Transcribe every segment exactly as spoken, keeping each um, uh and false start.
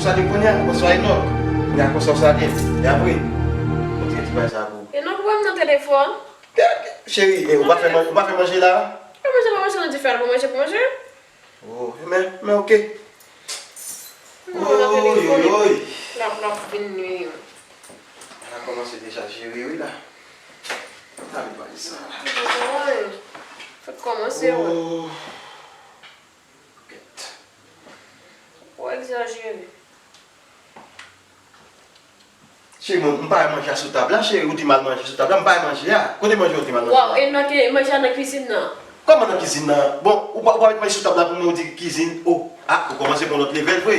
Sa de kounye a, bonswa Enòk. Kounye a konsa w salye m. E apre? Mwen te di bay sa pou ou. Enòk, ou wè m nan telefòn? Cheri, e, ou pa fè man-, ou pa fè manje la? Fè manje, pa manje nan dife a, pou manje, pou manje. Oh, men, men oke. Oy, oy, oy. L ap, l ap vin nwi. L ap kòmanse deja jere, wi, la. Gade bagay sa. Fèk kòmanse, wè. Oh. Kèt. Ou egzajere. Cheri, mwen, m pa wè manje a sou tab la, cheri, ou di m al manje sou tab la, m pa wè manje a. Kote manje ou di m al manje a? Waw, e nan ke manje a nan kizin nan? Kòman nan kizin nan? Bon, ou pa, ou pa met manje sou tab la pou mwen, ou di kizin, oh, ah, ou kòmanse pran lòt level vre.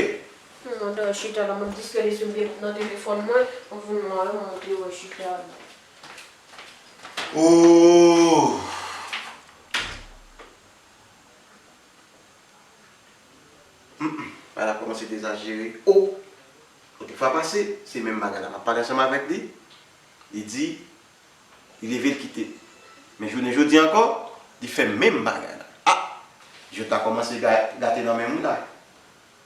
Hmm, mwen dèyè chita la, mwen distrè lespri m nan telefòn mwen, mwen vin la, mwen monte wè chita la. Oh! Mm, mm. Bagay la kòmanse dezajere. O! Lòt fwa pase, se menm bagay la. M ap pale ansanm avèk li. Li di, li leve, l kite m. Men jounen jodi ankò, li fè menm bagay la. A! Jwèt la kòmanse ga-, gate nan men m wi la.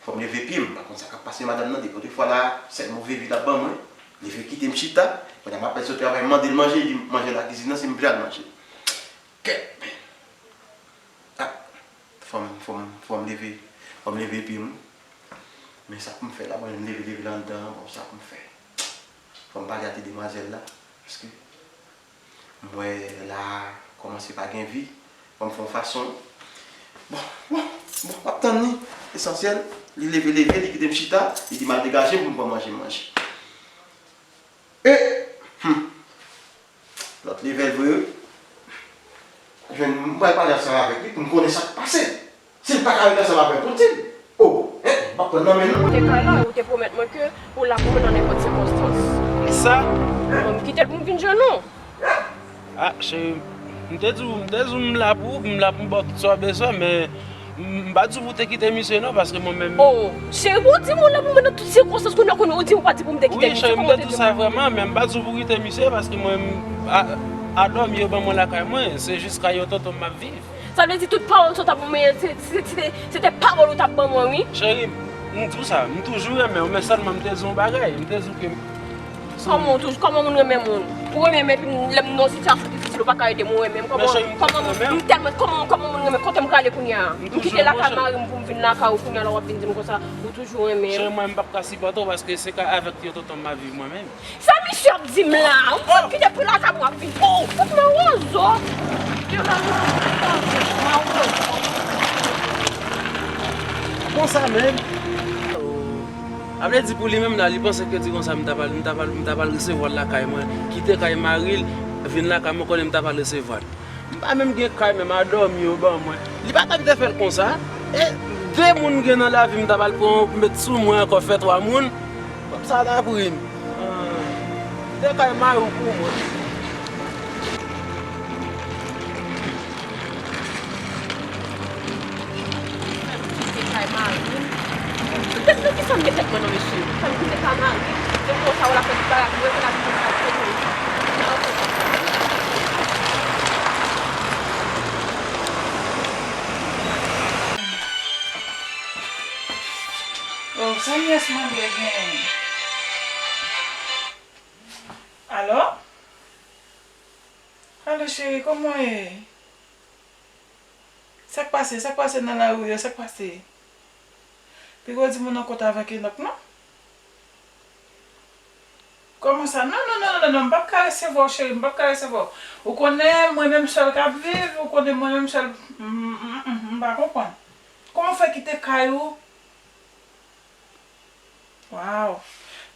Fò m leve pye m. M pa konn sa k ap pase madanm nan. Depi lòt fwa la, sèl move vi l ap ban mwen. Leve kite m chita. Pandan m apèn sot travay, m mande l manje, li di m manje nan kizin nan, se m vle al manje. Kèt! A! Fò m, fò m, fò m leve, fò m leve pye m. Men sa pou m fè la, mwen menm leve, leve l anndan an, bon, sa pou m fè. Fò m pale a ti demwazèl la, paske m wè la kòmanse pa gen vi. Fò m fè yon fason. Bon, bon, bon, m ap tann li. Lesansyèl, li leve, leve, li kite m chita, li di m al degaje m pou m pran manje m manje. E, hmm. Lòt level vre wi. Jwenn, m pral pale ansanm avèk li pou m konnen sa k pase. Si l pa ka ret ansanm avè m pou l di m. O, en, m ap pran nan men l. Ou te kay la, ou te pwomèt mwen ke ou la pou mwen nan nenpòt sikonstans. Sa? Bon, m kite l pou m vin jwenn ou. A, cheri, m te di w, m te di w m la pou ou, m la pou m ba w tout sa w bezwen, men M, m pa di w pou w te kite misye non, paske mwen menm. O, cheri, ou di m ou la pou mwen nan tout sikonstans, kounye a, kounye a, ou di m ou pa di pou m te kite misye. Wi, cheri, m te di w sa vrèman, men m pa di w pou w kite misye, paske mwen, m, a, a dòmi yo ban mwen lakay mwen, se jis kay yon tonton m ap viv. Sa vle di tout pawòl sa w t ap ban mwen, se, se, se, se te pawòl ou t ap ban mwen, wi. Cheri, m di w sa, m toujou renmen w, men sèlman m te di w yon bagay, m te di w ke m Kòman ou toujou, kòman moun renmen moun? Ou renmen m epi m, lè m nan yon sitiyasyon difisil, ou pa ka ede m, ou renmen m. Kòman, kòman moun, m tèlman, kòman, kòman moun renmen m? Kote m prale kounye a? M kite lakay mari m pou m vin lakay ou, kounye a la w ap vin di m konsa, ou toujou renmen m. Cheri, mwen, m p ap ka sipòte w paske se ka avèk yon tonton m ap viv mwen menm. Sa misye ap di m la? Ou fòk kite pou lakay mwen ap vin. O, ou fòk mawozo. Konsa menm. A vle di pou li menm la, li panse ke di konsa m ta pral, m ta pral, m ta pral resevwa l lakay mwen. Kite kay mari l, vin lakay mwen, konnen m ta pral resevwa l. M pa menm gen kay menm, a dòmi yo ban mwen. Li pa t ap te fè l konsa. E de moun gen nan lavi m ta pral pran met sou mwen ankò fè twa moun. Kòb sa ta pri m. Kite kay mari w pou mwen. Fè m kite kay mari m. Tèt nan kisa m met tèt mwen non, mesye? Fè m kite kay mari m. Se konsa w la fè tout bagay pou mwen, fè la vin konsa pou mwen. Oh, sa nyès mwen dwe genyen. Alo? Alo, cheri, kòman w ye? Sa k pase? Sa k pase nan lari a? Sa k pase? Piga w di moun nan kontre avèk Enòk, non? Kòman sa? Non, non, non, non, non, m p ap ka resevwa w, cheri, m p ap ka resevwa w. Ou konnen mwen menm sèl k ap viv, ou konnen mwen menm sèl, m, m, m, m pa konprann. Kòman w fè kite kay ou? Waw.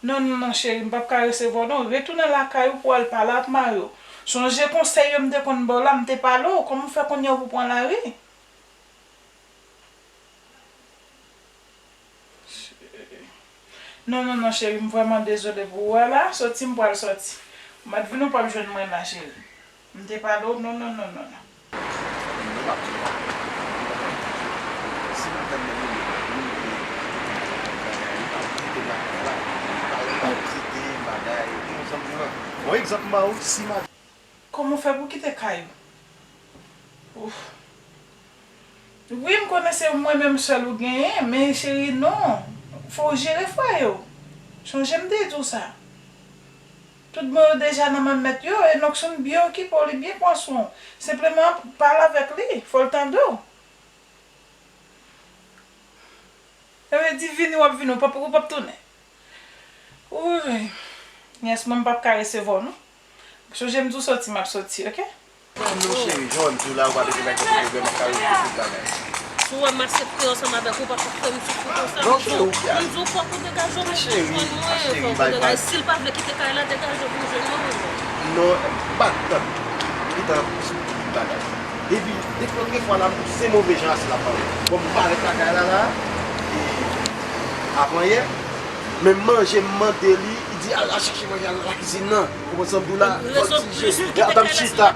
Non, non, non, cheri, m p ap ka resevwa w, non. Retounen lakay ou pou w al pale ak mari w. Sonje konsèy yo m te konn ba w la, m te pale w. Kòman w fè kounye a w pou pran lari? Non, non, non, cheri, m vrèman dezole pou ou. Wè la, soti m pral soti. Ou mèt vin, ou p ap jwenn mwen la, cheri. M te pale w, non, non, non, non, non. Yon egzanp m ba w, si madanm. Kòman w fè pou kite kay ou? Ouf. Wi, m konnen se mwen menm sèl ou genyen, men cheri, non. Fò w jere fwaye w. Sonje m te di w sa. Tout bon yo deja nan men mèt yo, e nonk Soun byen okipe w, li byen pran swen w. Senpleman, pale avèk li, fò l tande w. Sa vle di vini w ap vini, w p ap, ou p ap tounen. Wouyy. Yès, mwen m p ap ka resevwa w non. Sonje m di w soti, m ap soti, oke? Non, cheri, jan w di w la, ou pa bezwen bay tèt ou pwoblèm, m ap ka regle tout bagay. Si w wè m aksepte ansanm avèk ou, ou pa pou fè m soufri konsa. Non, cheri, ou pye. M di w fòk ou degaje w pou jwenn mwen, fòk ou degaje. Si l pa vle kite kay la, degaje w pou jwenn mwen. Non, m pa t tann. Li t ap di bagay. Epi, depi lòt fwa la, se move jan Asil ap pale. Bon, m parèt lakay la, la, e, avan yè, men manje, m mande li, li di, al, al chèche manje, al nan lakizin nan. Ou konprann sa m di w la? Fò l ti je. Antan m chita,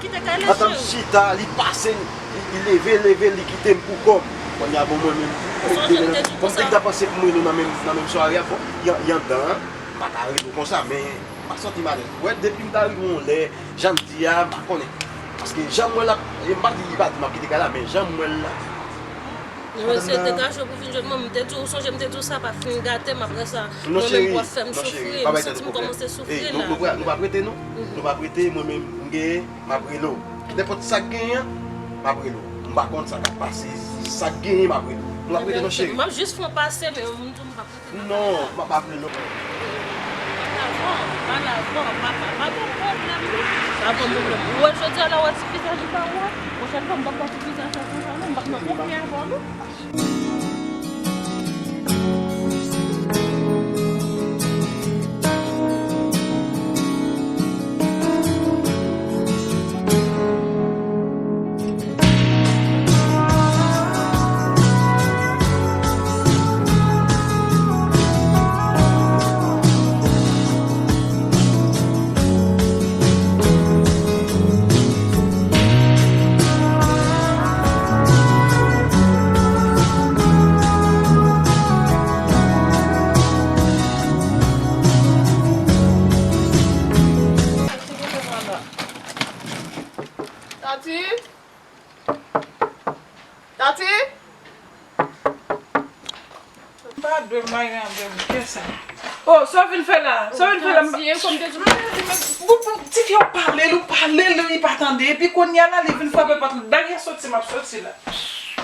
antan m chita, li pase, li, li leve, leve, li kite m pou kò m. Kounye a, bon, mwen menm, mwen te gentan panse pou m rele w nan menm, nan menm sware a, bon, y an, y anndan an, m pa ka rele w konsa, men m pa santi m alèz. Ou wè, depi m ta rive yon lè, jan m di a, m pa konnen. Paske jan m wè l ap, e m pa di, li pa di m ap kite kay la, men jan m wè l la. Mesye, degaje w pou vin jwenn mwen, m te di w, ou sonje m te di w sa pa fin gate m, apre sa, mwen menm pou w ap fè m soufri, m santi m kòmanse soufri la. Non, cheri, non, cheri, pa bay tèt ou pwoblèm. Ey, nou, nou, nou p ap rete, non? Mhm. Nou p ap rete, mwen menm, m genyen, m ap rele w. Nenpòt sa k genyen an, m ap rele w. M pa konn sa k ap pase, sa k genyen, m ap rele w. Nou p ap rete, non, cheri. M ap jis fè w pase, men m di w m p ap rete. Non, m ap, m ap rele w. Pale avan, pale avan, papa, pa gen pwoblèm, non. Pa gen pwoblèm. Ou wè jodi a la, ou wè ti vizaj ou pa wè? Pwochèn fwa, m p ap ba ti vizaj sa konsa, non. M p ap nan konfli avè w, non. Tati? Tati? Pa dwe mayon avè m, kè sa. Oh, sa w vin fè la? Sa w vin fè la? Tati, e kòm te di m. Bon, bon, ti fi a pale l, ou pale l, li pa tande. Epi kounye a la, li vin frape pòt la. Dayè soti, m ap soti la.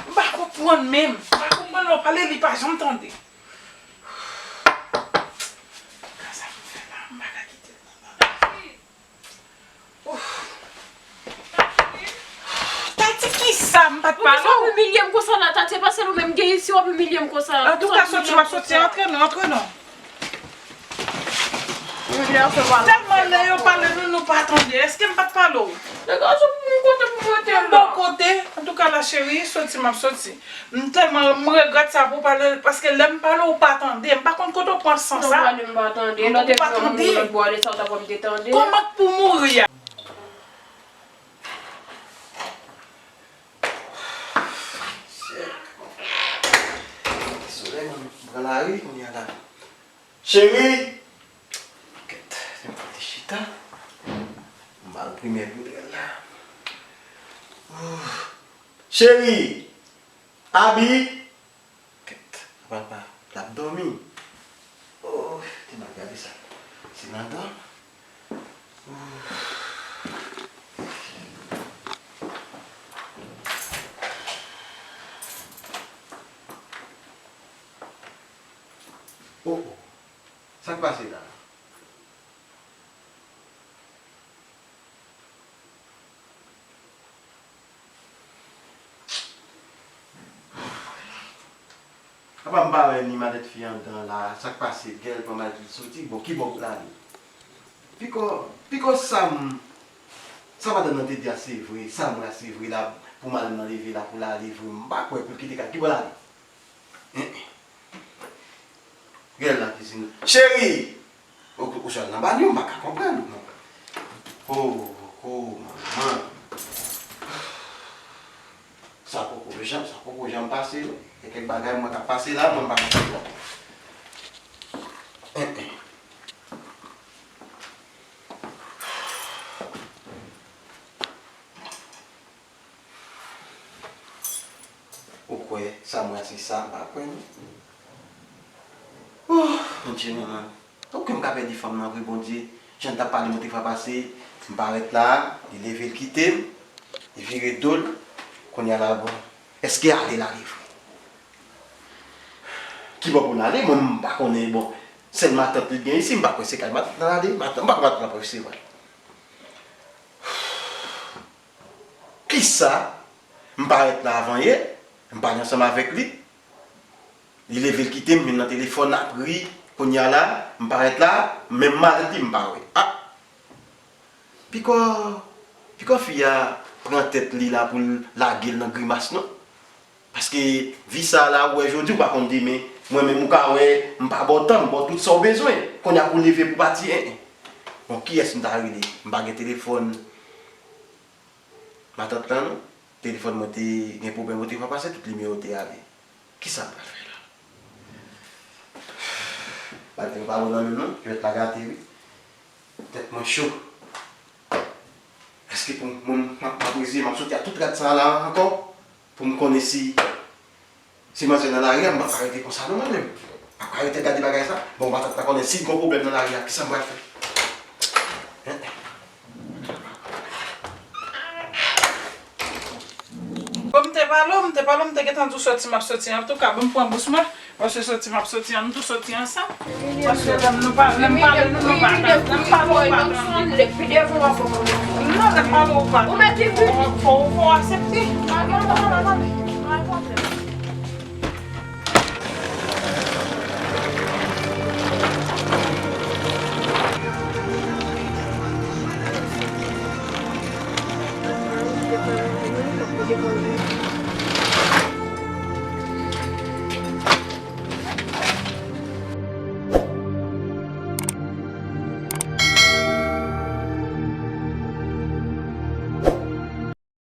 M pa konprann menm. M pa konprann lè w pale, li pa janm tande. Kè sa m fè la, m pa ka kite l nan tande. Tati, kisa? M pa t pale w. Poukisa w ap imilye m konsa la, Tati? E pa sèl ou menm gen isi, w ap imilye m konsa. Antouka, soti, w ap soti, antre non, antre non. Tèlman lè yo pale nou, nou pa tande. Èske m pa t pale w? Degaje w pou m kote pou mwen te la. M bon kote. Antouka la, cheri, soti, m ap soti. M tèlman, m regrèt sa pou pale, paske lè m pale, ou pa tande. M pa konn kote w pran san sa. Non, pale m pa tande. Lòt epi yon moun lòt bò de sa, ou ta pran m te tande. Kòman k pou mouri a? Solèy, mwen pran lari kounye a la. Cheri! Kèt, se mwen te chita. M al primè pou drèl la. Ouh. Cheri! Abi! Kèt, apa l pa, l ap dòmi. Oh, te mal gade sa. Se ladan. Ouh. Oh, oh. Sa k pase la? Apa m pa wè ni madanm fi anndan la, sa k pase, gèl pran mal ki soti, bon, ki bò pou l ale? Piko, piko sa m, sa madanm nan te di a se vre, sa m wè a se vre la, pou madanm nan leve la, pou l ale vre, m pa kwè pou l kite kay, ki bò l ale? Hein, hein. Gèl nan kizin. Cheri! Ou, ou sot nan banyo, m pa ka konprann ou. Oh, oh, manman. Sa poko janm, sa poko janm pase, non. Gen kèk bagay mwen k ap pase la, mwen m pa konprann non. Hein, hein. Ou kwè sa m wè a se sa, m pa kwè non. Bondye, manman. Tankou m ka pèdi fanm nan vre, Bondye. Jan n t ap pale, mwen te fè pase, m parèt la, li leve, l kite m, li vire do l. Kounye a la, bon. Èske ale l ale vre? Ki bò pou l ale? Mwen, m pa konnen, bon. Sèl matant li t gen isi, m pa kwè se kay matant lan l ale. Matant, m pa kwè matant lan ap resevwa l. Kisa? M parèt la avan yè, m pale ansanm avèk li. Li leve, l kite m, m vin nan telefòn, ap ri. Kounye a la, m parèt la, menm matant li, m pa wè. Ah! Piko, piko fi a pran tèt li la pou l lage l nan grimas, non. Paske vi sa la, ou wè jodi, ou pa konn demen. Mwen menm, ou ka wè, m pa ba w tan, m ba w tout sa w bezwen. Kounye a pou w leve pou w pati, en, en. Bon, kiyès m ta rele? M pa gen telefòn matant lan, non. Telefòn mwen te gen pwoblèm, mwen te fè pase tout nimewo te ale. Kisa m pral fè la? Bagay yo pa bon nan menm non, jwèt la gate wi. Tèt mwen cho. Èske pou mwen, m ap, m ap reziye, m ap soti ak tout rad sa la ankò? Pou m konnen si, si manzè nan lari a, m p ap ka rete konsa non mwen menm. M ap ka rete gade bagay sa. Bon, matant la konnen si l gon pwoblèm nan lari a, kisa m pral fè? Bon, m te pale w, m te pale w, m te gentan di w soti m ap soti. Antouka, bon, m pran bous mwen. Paske soti m ap soti an, nou tou soti ansanm. Paske lè m nou pa, lè m pale nou, nou pa tande. Lè m pale w pa tande. Non, lè m pale w pa tande. Fò, fò w aksepte.